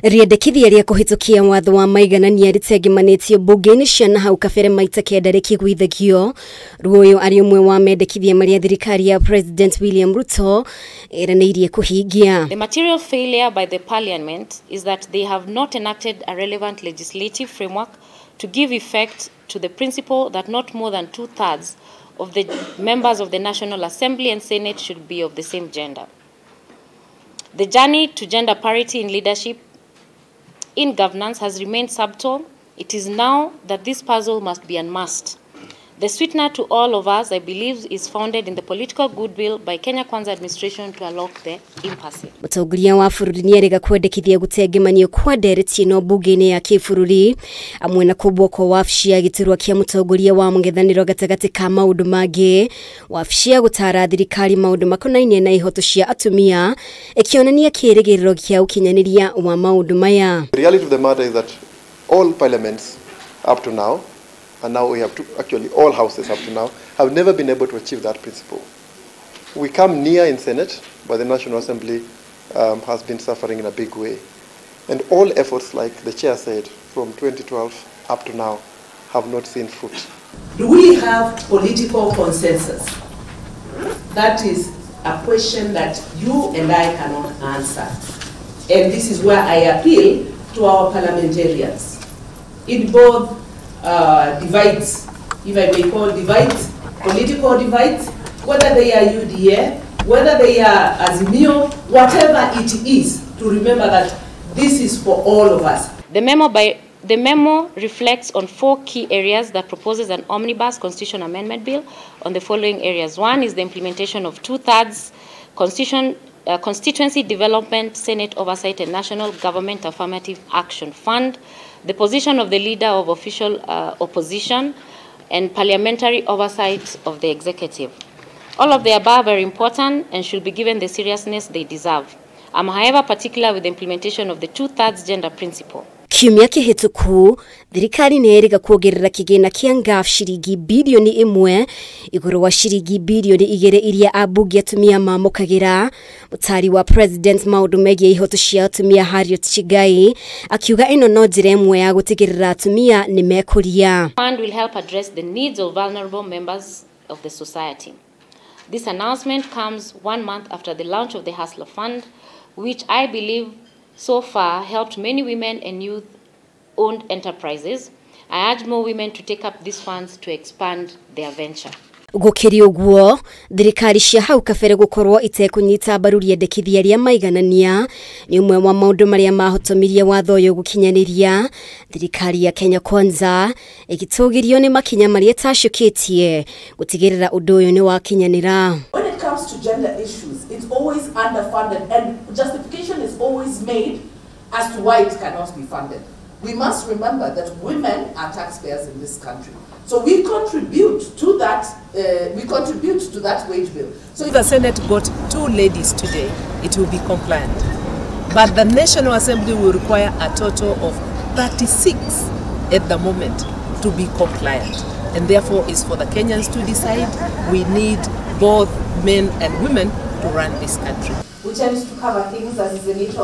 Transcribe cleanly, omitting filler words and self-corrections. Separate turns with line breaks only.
Riendekithia ria kuhitukia watho wa maiganania ritegemanitio bunge-ini cia na hau kabere maita kenda rikiguithagio. Ruoyo ari umwe wa mendekithia maria thirikari ya President William Ruto eraneirie kuhingia.
The material failure by the parliament is that they have not enacted a relevant legislative framework to give effect to the principle that not more than 2/3 of the members of the National Assembly and Senate should be of the same gender. The journey to gender parity in leadership in governance has remained subtle. It is now that this puzzle must be unmasked. The sweetener to all of us, I believe, is founded in the political goodwill by Kenya Kwanza administration to unlock the impasse.
Mutongoria wa bururi nierega kwendekithia gutegemanio kwa ndereti no bunge-ini ya kibururi amwe na kubwo kwa wabici ya giturwa kia mutongoria wa mung'ethaniro gatagati ka maundu mangi wabici ya gutara thirikari maundu makonainie na ihoto cia atumia ikionania kirigiriro kia ukinyaniria wa maundu maya.
The reality of the matter is that all parliaments up to now, and now we have to, actually all houses up to now, have never been able to achieve that principle. We come near in Senate, but the National Assembly has been suffering in a big way. And all efforts, like the chair said, from 2012 up to now, have not seen fruit.
Do we have political consensus? That is a question that you and I cannot answer. And this is where I appeal to our parliamentarians. In both divides, if I may call divides, political divides, whether they are UDA, whether they are Azimio, whatever it is, to remember that this is for all of us.
The memo reflects on 4 key areas that proposes an omnibus constitution amendment bill on the following areas. One is the implementation of 2/3 constituency development, Senate oversight, and national government affirmative action fund, the position of the leader of official opposition, and parliamentary oversight of the executive. All of the above are important and should be given the seriousness they deserve. I'm, however, particular with the implementation of the 2/3 gender principle.
Kiumia kihituku thirikari nĩĩrĩga kuongerera kigina kia ngaf ciringi bilioni 1 iguru wa ciringi bilioni 2 iria ambunge atumia mamukagira. Mutaari wa President maundu megie ihoto cia atumia Harriete Chigai akiuga ino no njira imwe ya gutigirira atumia ni mekuria.
Fund will help address the needs of vulnerable members of the society. This announcement comes 1 month after the launch of the Hustler Fund, which I believe so far helped many women and youth-owned enterprises. I urge more women to take up these funds to expand their venture.
Gukiri uguo thirikari cia hau kabere gukorwo itekunyita mbaru riendekithia ria maiganania ni umwe wa maundu maria mahotomirie watho uyu gukinyaniria. Thirikari ya Kenya Kwanza igitugirio ni makinya maria tacukitie gutigirira undu uyu ni wakinyanira.
When it comes to gender issues, it's always underfunded, and justification is always made as to why it cannot be funded. We must remember that women are taxpayers in this country, so we contribute to that. To that wage bill.
So if the Senate got 2 ladies today, it will be compliant. But the National Assembly will require a total of 36 at the moment to be compliant, and therefore it's for the Kenyans to decide. We need both men and women to run this country.
We tend to cover things as is the nature